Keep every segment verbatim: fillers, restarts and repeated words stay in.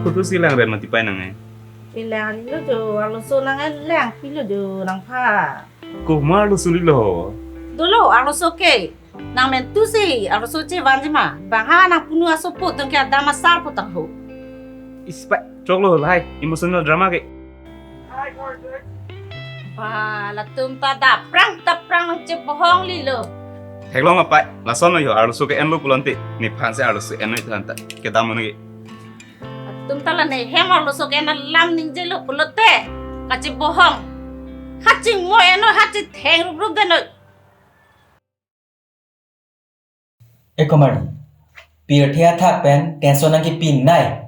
Photo si lang ren mati pai nang eh. Ilang lo jo, arloso nang eh lang pilo jo nangphan. Komat arloso lilo? Dolo, arloso ke. Nang mentu si arloso chevanji ma. Bang ha nang punu asopo tong ke adam asar po tang ho. Ispai, choklo lahai, emotional drama ke. Ba, latum ta daprang daprang nang chebohong lilo. Theklong apai, lason lo jo arloso ke-enlo pulote, nephan si arloso enlo ita anta. Kedam mane ke. Latum ta la nehem arloso ke-en alam ningjelo pulote, kachebohong. Kachingmo enlo, kachitheng ruprup deno. E Kumari, pirthe athak pen tension nangkipinai.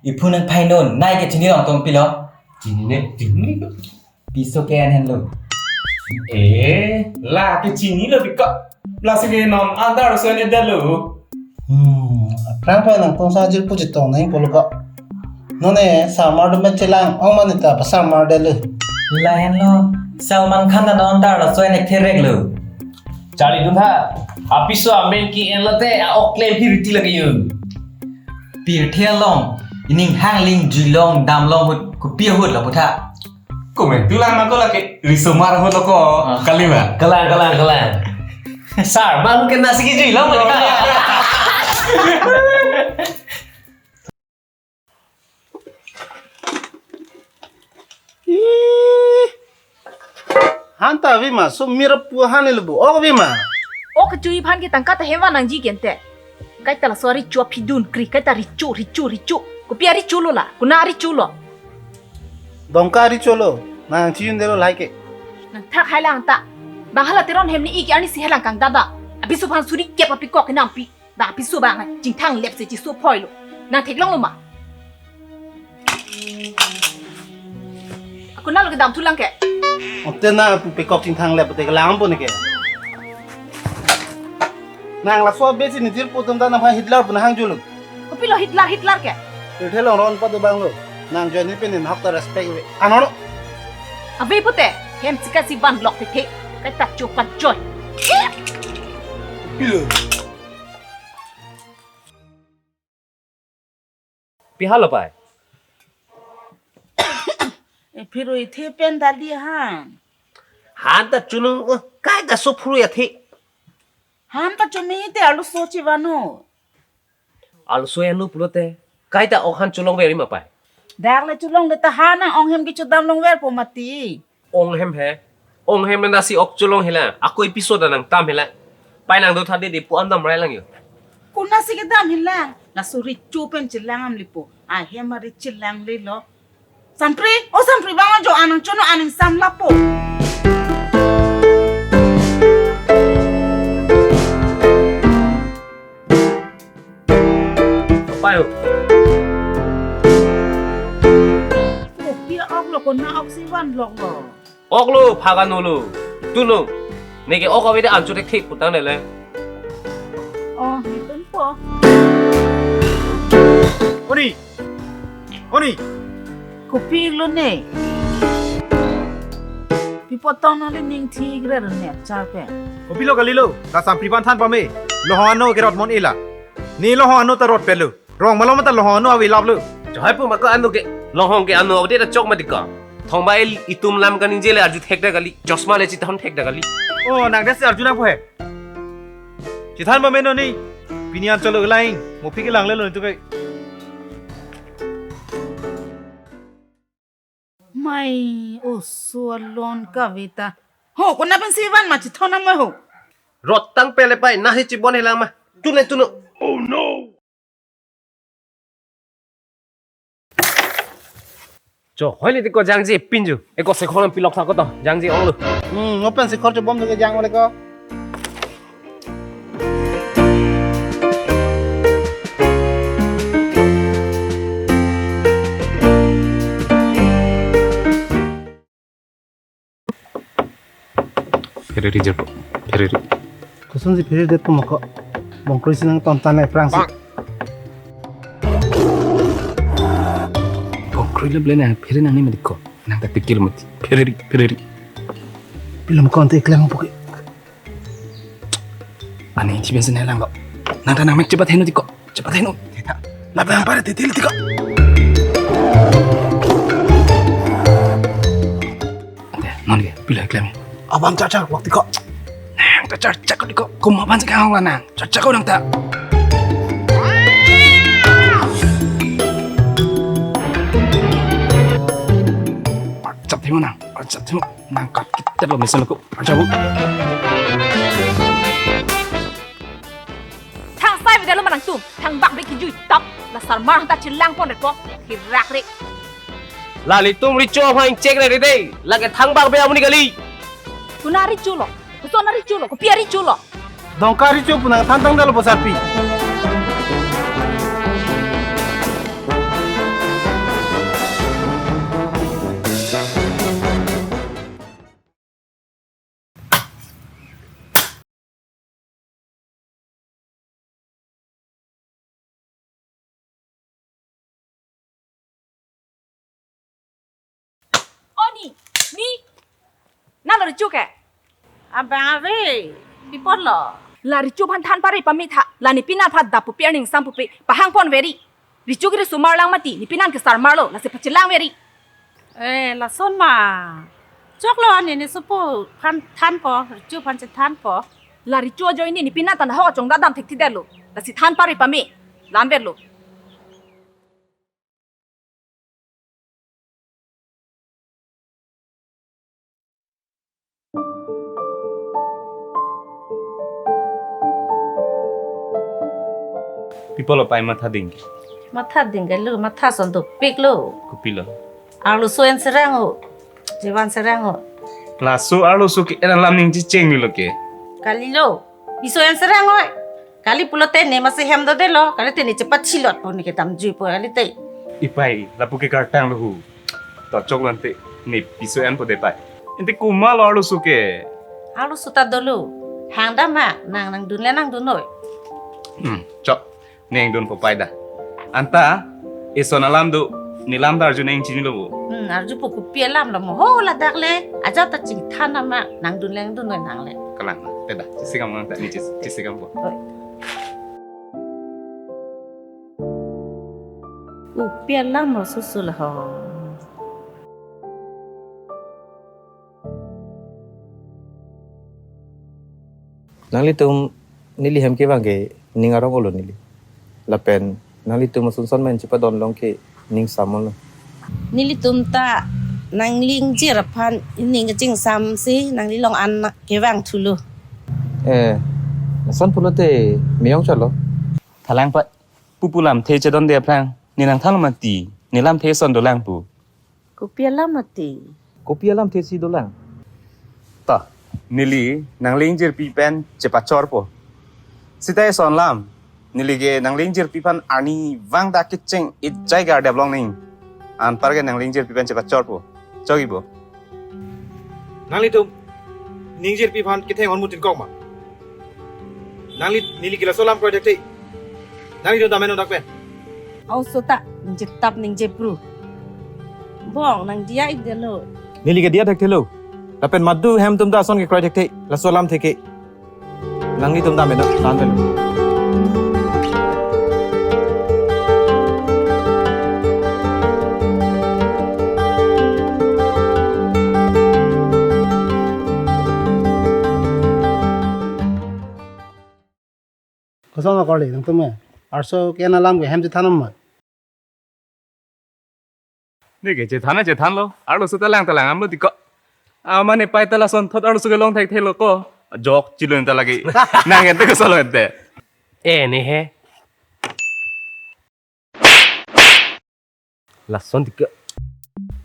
Iphu nangphainon nai ke chinilong tong pilo. Chinine, chinine. Piso ke-en henlo. Eh, la ke chinilo piko. Lasi ke non anta arloso en-edetlo. Hmm, aphrang phan nangtong sa jirpo chetong nang pulo ko. None sarmar dum pen chelang ong mane ta pasarmar detlo. Lahenlo, Salman Khan ta non ta arloso en-etherek lo. Charlidun tha, apiso amen ke-enlote a-ok klem hiriti lake yo. Pirthe along, ining hangling juilong damlong ahut, kopi ahut lapu tha. Komentu lang ma ko lake, risomar ahut lo ko, ah, kali ma? Kalang, kalang, kalang. Sarmar ke nasi ke juilong ma. Ih. Han ta ave ma, so mirap pu han le bu. Ok ave ma. Ok kachui aphan ke tangka ta hem van nangji ke ante. Kaita laso aricho aphidun kri, kaita richo, richo, richo. Kopi aricho lo la, kona aricho lo. Dongka aricho lo, nang chiyun detlo lahai ke. Nangthak hai lang ta. Bang hala Teron hem ni-i ke arni si helang kangdada. Apiso aphan suri kep apikok ke nangpi. Bang apiso bang chingthang lep si chiso phoilo. Nang theklonglo ma? Ako nalo kedam thulang ke. Ote nang pu pekok chingthang lep te kelang po ne ke. Nang laso besi ni jirpo atum ta nangphan Hitler pu nang hangjulo. Kopilo Hitler, Hitler ke? Pirthe along ron pa do bang lo. Nang join ni pen ni hok ta respect ve. Ano lo. Ave pute, hem chika si van lok pithe. Kaita chopat join. Pilo. Pi halo pai? E phirui the pen dali han. Han ta chunung, oh, kaita so phirui athe. Han ta chumi te arloso chevano. Arloso enlo pulote, kaita ok han cholongver ma pai? Dak le cholongle ta han nang ong hem ke chodam longver po mati. Ong hem he. Ong hem nang si ok cholong hela. Ako episode nang tam hela. Pai nang do thade de pu an damrai lang yo. Kona si kedam hela. Laso richo pen chelang am lipo. A hem ari chelanglelo. Sampri, o Sampri bang jo anang chono aning sam lapo. Payo. Kopi ok lo, kona ok si van lok lo. Ok lo, phagan lo. Tuno. Neke ok ave de ancho thekthek putang nele. Oh, ni pen po. Oni. Oni. Kopi lo ne. Pi potong nang le ning thik re ne char pen. Kopilo kalilo, la Sampri aphan than pame. Lohong ano ke rot mon ila. Ne lohong ano ta rot pelo. Rong malom ta lohong ano ave lap lo. Chahai pu maka ano ke. Lohong ke ano ave ta chok mati ka. Thongba il itum lam kaningje le arju thek da kali. Chosma le chithon thek da kali. Oh, nang desi arju nang po he. Chithan pame non ni. Pini an cholo lain. Mo phi ke lang le lo tu kai. Mai oso alon kaveta. Ho, kona pen si van ma chithon nang mai ho. Rot tang pele pai, nasi chibon helang ma. Tune, tune. Oh no. Cho, hoile ti ko jangje pinju. Eko sekhor nang pilok tha ko to. Jangje ong lo. Hmm, open sekhor chobom ke jang ole ko. Phereri japo, phereri. Koson si phereri det po moko. Bongkroi si nang tontan le prang si. Bongkroi le ble nang phereri nang ni mati ko. Nang ta pikir mati. Phereri, phereri. Film konte iklang puke. Ani chiben sen helang ko. Nang ta nang mek cepat heno tiko. Cepat heno. Teta. Labang pare titil tiko. Abang charchak lok tiko. Nang ta charchak tiko. Komat aphan si kang hong la nang. Charchak nang ta. Charchak timo nang. Charchak timo. Nang kat kita lo mesen ko. Charchak bu. Thangsai bidalo ma nangtum, thangbak be kijui tok, la sarmar hanta chelang pon repo, kirak re. La nelitum Richo aphan ingchek re re de, lake thangbak be amonit kali. Kona Richo lo, koson Richo lo, kopi Richo lo. Dongka Richo pu nangthan tangdetlo bosarpi. O ni, ni, nalo Richo ke? Abang ave, pi apotlo? La Richo aphan than pare pame tha, la nepi nat aphan dap pupe arni ingsam pupe pahang pon veri. Richo kiri sumar lang mati, nepi nat ke sarmar lo, lasi pachelang veri. Eh, lason ma. Choklo ani ne sopo aphan thanpo, Richo aphan chethanpo. La Richo ajoine nepi nat ta nahok achong dadam thekthedetlo, lasi than pare pame. Lam verlo. Pi apotlo pai matha ding? Matha ding ke lo, matha ason dopiklo. Kopilo? Arloso en serang o. Jevan serang o. Laso arloso ke en alam ning checheng ni lo ke. Kalilo. Piso en serang oi. Kali pulote ne masi hem dodetlo. Kalite ne chepachilot po ne kedam juipo kalite. Ipai, lapu ke kartang lo hu. To choklo ante ne piso enpo de pai. Ante komatlo arloso ke? Arloso ta dolo. Hang dam ma, nang nangdun le nangdun noi. Hmm, chok. Ne ingdunpo pai da. Anta, eson alam do, ne lam ta arju ne ingchinilo bo. Hmm, arjupo kopi alam lo mo ho ladak le. Ajat ta chingthan dam ma, nangdun le nangdun noi nang le. Kalang, te da, chisi kam nang ta, ne chisi, chisi kampo. Oi. Kopi alam lo susu lo ho. Nanglitum neli hem kevang ke ning arong olo neli. Lapen nanglitum ason ason men chepadon long ke ning samon lo. Nelitum ta nangli ingjir aphan ining kachingsamsi nangli long an kevang thulo. Eh, lason pulote meyong chotlo. Thalang pa pupu lamthe chedonde aphrang ne nangthanlo mati, ne lamthe ason dolang pu. Kopi alam mati? Kopi alamthe si dolang? To, neli nangli ingjirpi pen chepachorpo. Sita eson alam, neli ke nangli ingjirpi aphan arnivang ta kecheng ejai gardep long ning. Anpar ke nangli ingjirpi pen chepachorpo. Chogi bo. Nanglitum ne ingjirpi aphan ketheng hormu tin kok ma? Nangli neli ke laso alam kroidetde. Nanglitum dam-en non dak pen. Aw sota, ningje tap ningje pru. Bong, nang diya-ikdetlo. Neli ke diya thekthelo. Lapen madu hem atum ta ason ke kroi thekthe. Laso alamthe ke. Nanglitum dam-en non, tan delo. Koson akorte nangtum ke? Arloso ke en alam ke hem chethan ma? Ne ke chethan chethanlo. Arloso ta lang ta lang damlo tiko. Amane pai ta lasonthot arloso ke long thekthelo ko. Jok chilun ta lagi. Nang ente kosonlo ente? Eh, ne he. Lason tiko.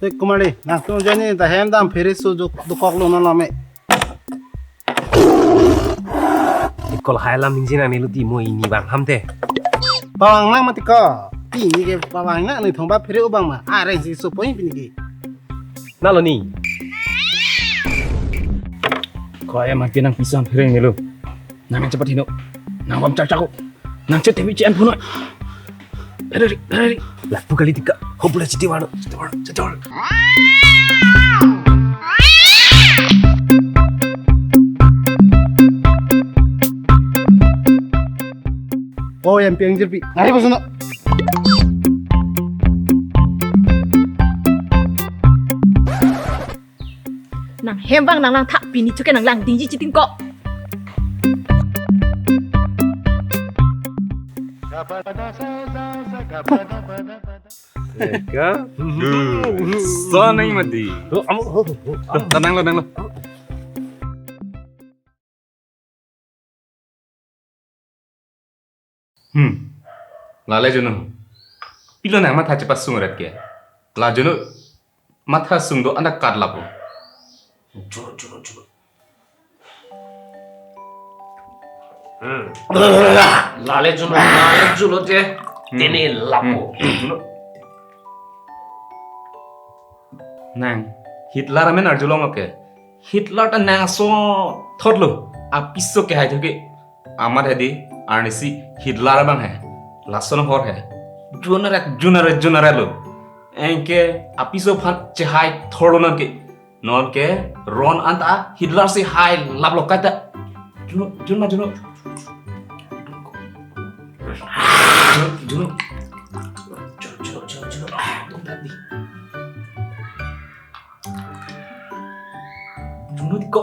Te kumari, nangtum ajoine ta hem dam phere su duk-, dukoklo non lame. Ikol hai alam ningje nangne lo ti mo ini bang ham te. Pavang nang mati ko. Ti ini ke pavang nang ni thongba phere ubang ma. Are ji so poi pini ke. Nalo ni. Ko ya mati nang pisan phere ni lo. Nang cepat hino. Nang bam cak cak ko. Nang chet temi chen phunoi. Phere ri, phere ri. Lapu kali tika. Ho pula chiti wano. Chiti wano. Chiti wano. Oh, yang piang jerpi. Ngari bosono. Nang hem vang nang nang thak pini chuke nang lang dingji chitin ko. Eka? Gu. Sonai mati. Tenang lo, tenang lo. Hmm. Lale Junu. Pilo nang matha chepasung rat ke. La Junu matha sung do anda kat lapu. Junu, Junu, Junu. Hmm. Lale Junu, Lale Junu te. Hmm. Tene lapu. Hmm. Junu. Nang, Hitler amen arjulong oke. Hitler ta nang so thotlo. Apiso ke hai thoke. Amat hedi, arnisi Hitler abang hai. Lason hor hai. Junare, junare, junare lo. Anke apiso aphan chehai thorlo nonke. Nonke ron anta Hitler si hai laplo kaita. Junu, Junu, Junu. Junu, Junu. Junu, Junu, Junu, Junu. Ah, tum tadi. Junu di ko.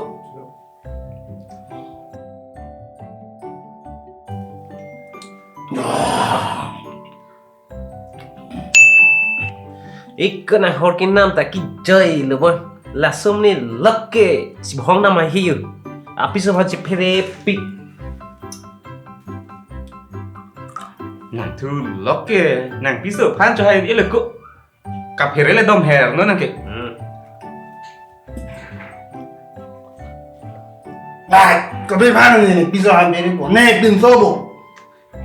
Ikana hor kinam ta kijai lo bon. Lasum ni loke si bhong nam ahi yu. Apiso aphan si phere pi. Nang thu loke, nang piso aphan cho hai ileko. Kaphere le dom her no nang ke. Hmm. Ai, kabe bang ni piso aphan phere po. Ne pinso bo.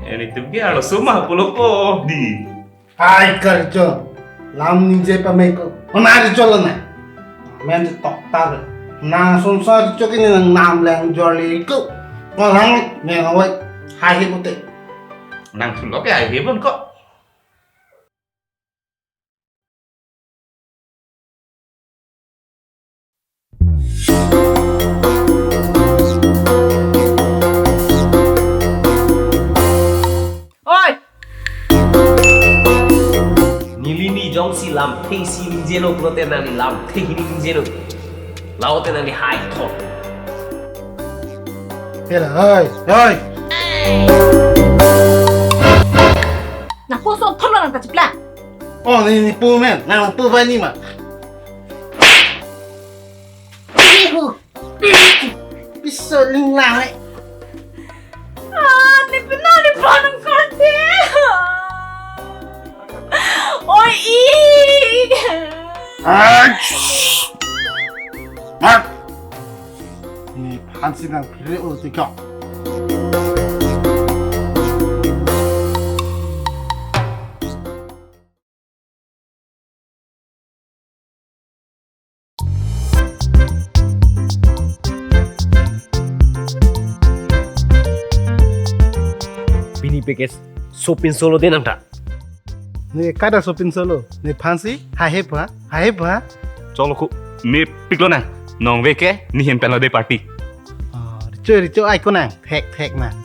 Eni tum ke alo suma pulo po di. Ai karcho. Lam ningje pameko. Mana karcho lo na. Men je tok tar. Na sonsar cho kini nang nam lang jorli ko. Ko lang ne awai. Hai he pute. Nang thu loke hai he bon ko. Oi! Neli ni jongsi lamthe isi ningjelo pulote nangli lamthe hini ningjelo. Laote nangli hai thot. Hela, oi, oi. Nang koson thotlo nang ta chipla. Oh, ni, ni pu men, nang pu ba ni ma. Ihu. Piso ling lai. Ah, ni pina ni panang karte. Oi, i. Ai. Mat. Nephan si nang phere o tikok. Pini package sopinso lo de nang ta. Ne kada sopinso lo. Nephan si hai he pha, hai he pha. Cholo ko, mepik lo nang. Nong ve ke, ne hin pen lo de party. Oh, richo, richo ai ko nang. Thek, thek nang.